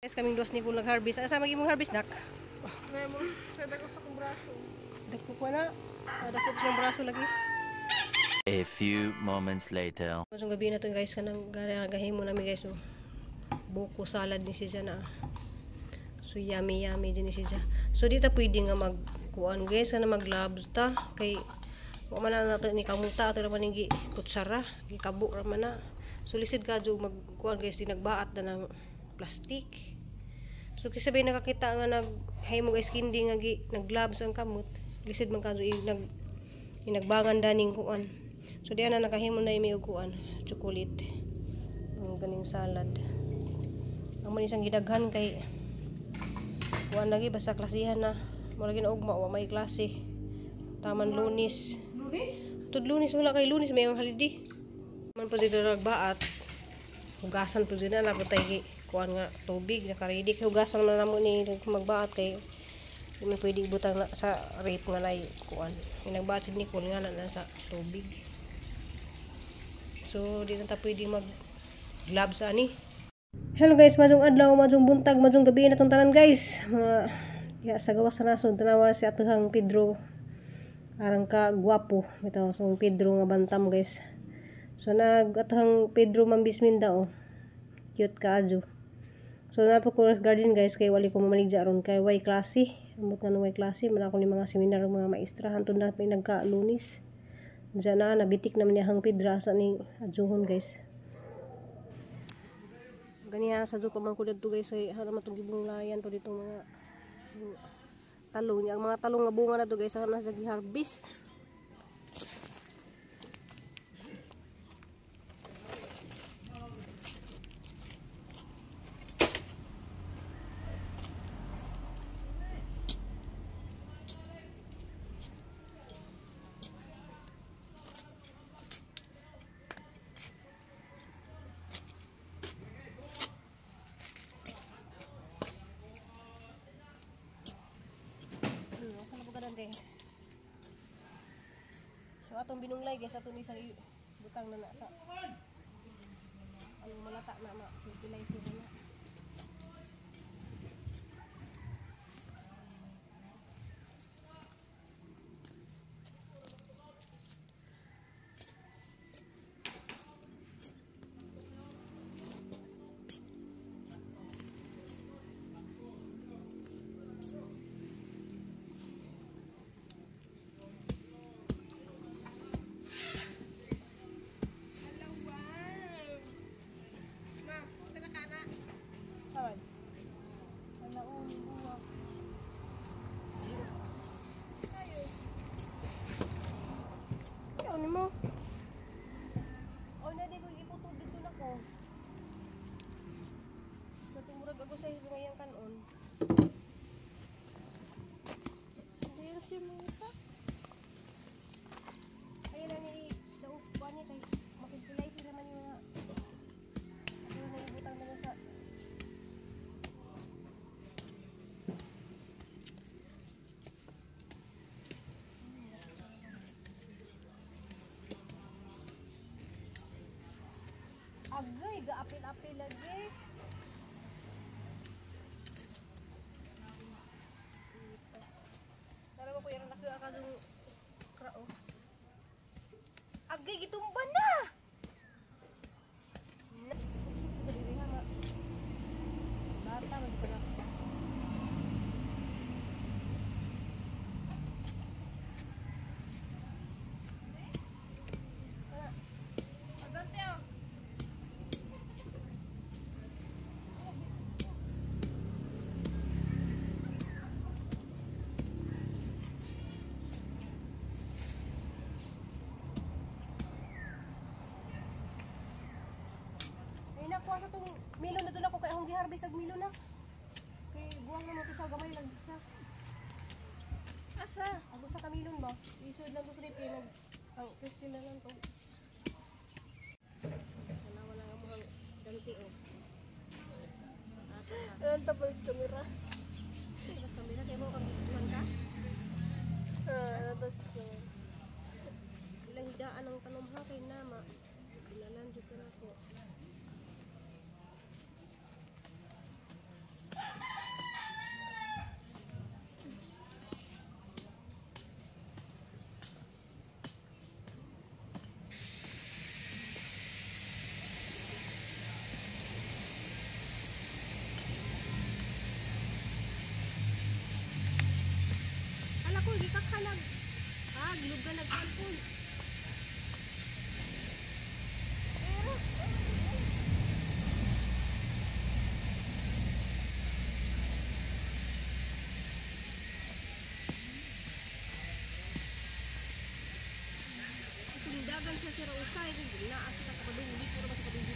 Guys, kaming duwas ni kung nag-harvest. Asa maging mong harvest, dak? Sa dako sa kong braso. Dako ko na. Dako pa siyang braso lagi. A few moments later. Masong gabi na to, guys, kanang gahimo nami, guys, oh. Buko salad ni siya na. So yummy yummy din ni siya. So di ta pwede nga mag kuan, guys, kana mag gloves ta kay wa man na nato ni kamuta ato ra man gi kutsara, gikabo ra man na. So lisod ka jud mag kuan, guys, di nagbaat na ng plastic. So kasi sabay nakakita nga nag himo, guys, kindi nga gi nag gloves ang kamot. Lisod man kadyo nag inagbangan daning kuan. So diyan na nakahimo na imi og kuan, chocolate. Ang ganing salad. Ang man isang gidaghan kay kuan lagi basta klasihan na. Mura lagi na ugma wa may klase. Taman Lunes. Lunes? Tud Lunes wala kay Lunes may ang holiday. Man po dito nagbaat. Hugasan po dito na naputay gi kuan nga tubig naka-ready kay hugasan na namo ni magbaat kay di man pwede ibutang na sa rape nga nay kuan. Inagbaat si Nicole nga na sa tubig. So di na ta pwede mag gloves ani. Hello guys, majong adlaw, majong buntag, majong gabi na tong tanan, guys. Mga ya sa gawas sa nasod, tanawa si atuhang Pedro. Arang ka gwapo ito so Pedro nga bantam, guys. So nag atuhang Pedro mambismin daw. Cute kaadyo. So napo ko garden, guys, kay wali ko mamaligya aron kay way klase. Ambot nga way klase, man ako ni mga seminar ng mga maestra hantod na may nagka-Lunes. Diyan na nabitik naman niya hang Pedro asa ni adjuhon, guys. Ganiya sa pa man ko didto, guys, ay hana man tong gibunglayan to dito mga talong niya. Ang mga talong nga bunga na to, guys, hana sa giharvest. Asa na po ka dante? So atong binunglay, guys, ato ni sa butang na na sa anong malata na ma fertilizer na. Ma, tara ka na. Saan? Alaon buwa. Ano mo? Oh, na di ko iputo dito na ko. Sa tumurag ako sa ngayang kanon. Hindi na siya mga. Ayun na ni daw kuan niya kay makipilay sila man yung mga ano na ibutang na sa. Agay, gaapil-apil lagi. Tara mo kuya, laki ka dong krao. Agay, gitumba na. Bata man ka na. Adante oh. Ay nakuha sa tong milon na doon ako kay akong giharvest og milon na. Kay buwang na mo to sa gamay lang sa. Asa? Ako sa kamilon ba? Isod lang to sa kay nag ang Christine na lang to. Wala wala nga mo ang ganti oh. Asa na? Anong tapos kamera? Tapos kamera kay mo kang duhan ka. Ah, tapos kamera. Ilang hidaan ang tanom ha kay nama. Bilalan jud ka nako. ko gikakalag. Ah, gilugan nagkampon. Dagan siya sira usay kung naa sa kapadung di ko ra sa padung.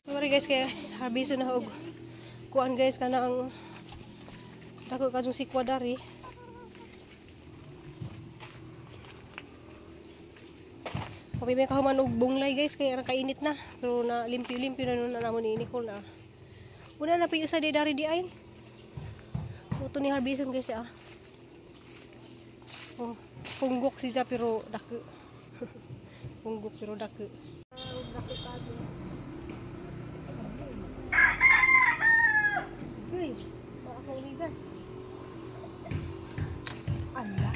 Sorry guys kay harvest na og kuan guys kana ang dako kadtong sikwa dari. Papi may kahuman og bunglay guys kay arang kainit na pero na limpyo-limpyo na nun na namo ni Nicole na. Una na pa usa di dari di ay. So ito ni harveston guys ah. Oh, punggok siya pero dako. Punggok pero dako. Uy, ako umigas. Ala.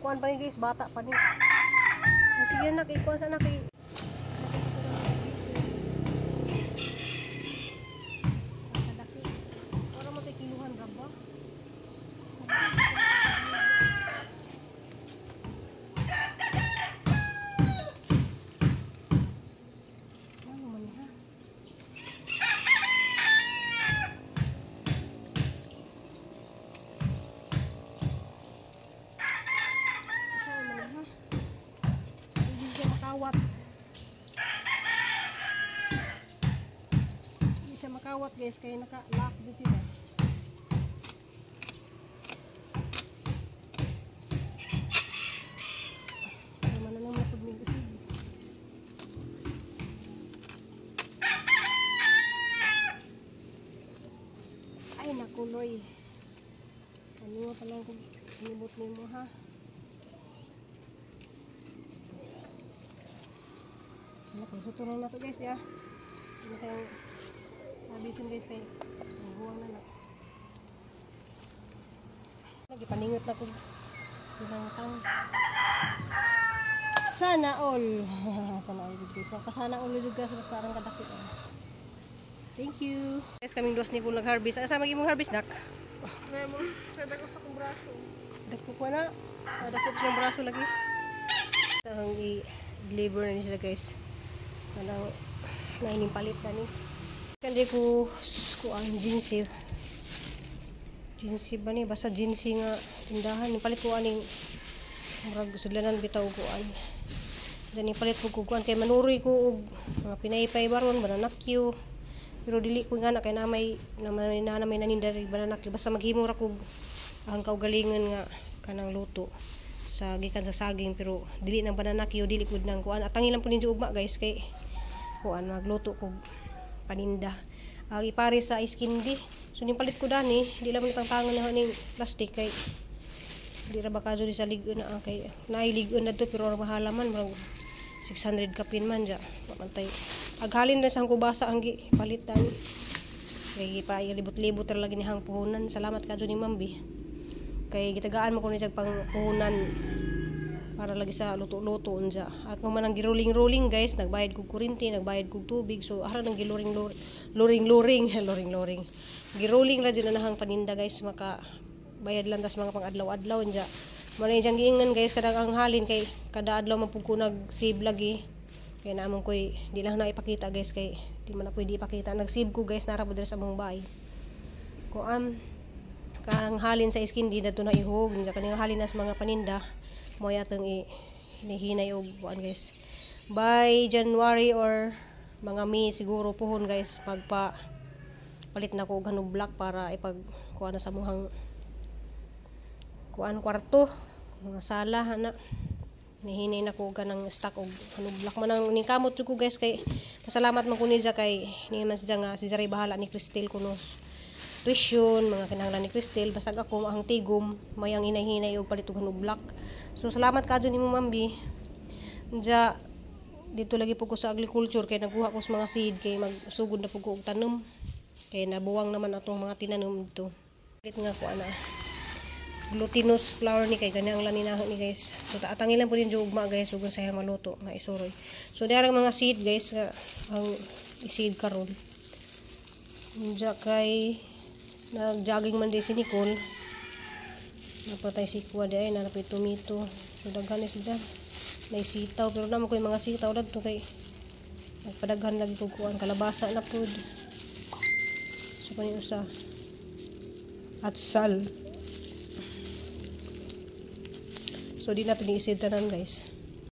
Kuan pa ni guys, bata pa ni. Sige nak, ikuan sa nak. Para mo kiluhan ra ba? Ano man ha? Hindi siya makawat. Hindi siya makawat guys, kaya naka-lock din sila. Ano na lang mapag-usig. Ay nakuloy. Ano pa lang kung hinibot nimo ha? Ano, na to guys ya. Ano sa abisin guys kay buwang na na. Nagipaningot na ko binangtang. Sana all. Sana all guys. Magpasana all jud guys basta arang kadakit. Thank you. Guys, kaming duwas ni ko nag-harvest. Asa magi mong harvest dak? Nemo sa dako sa kong braso. Dako ko na. Dako sa braso lagi. Ang i-deliver na ni sila guys. Kanang naining palit na ni. Kandi ko kuan jinsi. Jinsi ba ni basta jinsi nga tindahan ni palit ko aning murag sudlanan bitaw kuan. Dani palit ko kuan kay manuroy ko og mga pinaypay baron banana Q. Pero dili ko nga na kay na may naninda ri banana Q basta maghimo ra kog ang kaugalingon nga kanang luto sa gikan sa saging pero dili nang banana Q dili pud nang kuan atangi lang pud ninyo ugma guys kay kuan magluto kog paninda. Ang ipare sa ice candy. So ning palit ko dani, di lang man tangtangan na ning plastic kay di ra ba kadto di sa lig-on na kay naay lig-on na to pero mahala man murag 600 kapin man ja. Mantay. Aghalin ra sang kubasa ang gi palit dani. Kay gipa libot-libot ra lagi ni hang puhunan. Salamat kadto ni Ma'am B. Kay gitagaan mo ko ni siya pang puhunan para lagi sa luto-luto unja. At kung man ang giruling-ruling guys, nagbayad kog kuryente, nagbayad kog tubig. So ara nang giluring luring luring luring luring. Giruling ra jud na nahang paninda guys, maka bayad lang tas mga pang-adlaw-adlaw unja. Mo na siyang giingan guys kadang ang halin kay kada adlaw man pud ko nag-save lagi. Kay naamon koy di lang na ipakita guys kay di man na pwede ipakita. Nag-save ko guys nara pud diri sa among bahay. Kuan kang halin sa skin di na to na ihog unja kaning halin nas mga paninda mo yatong hinihinay og buwan guys. By January or mga May siguro puhon guys magpa palit na ko og hanong block para ipag kuan na sa muhang kuan kwarto mga sala hana. Nihinay na ko kanang stock og hanublak man ang ningkamot jud ko, guys, kay pasalamat man ko niya kay ni man siya nga si Zaray bahala ni Cristel kuno tuition, mga kinahanglan ni Cristel, basta ako ang tigom may ang hinay-hinay og palit og hanublak. So salamat kadto nimo, Mambi. Diya dito lagi po ko sa agriculture kay nagkuha ko sa mga seed kay magsugod na po ko og tanom kay nabuwang naman atong mga tinanom dito. Palit nga ko ana glutinous flour ni kay gani ang laninaho ni, guys. So taatangin lang po din ugma, guys, ug sa maluto nga isuroy. So diara ang mga seed, guys, nga ang i-seed karon. Diya kay nag-jogging man di si Nicole. Napatay si kuha di ay nanapay tomato. So daghan ni siya. May sitaw pero namo ko yung mga sitaw dadto kay nagpadaghan lagi kog kuan kalabasa na pud. So kani usa at sal. So di natin i-seed tanan, guys.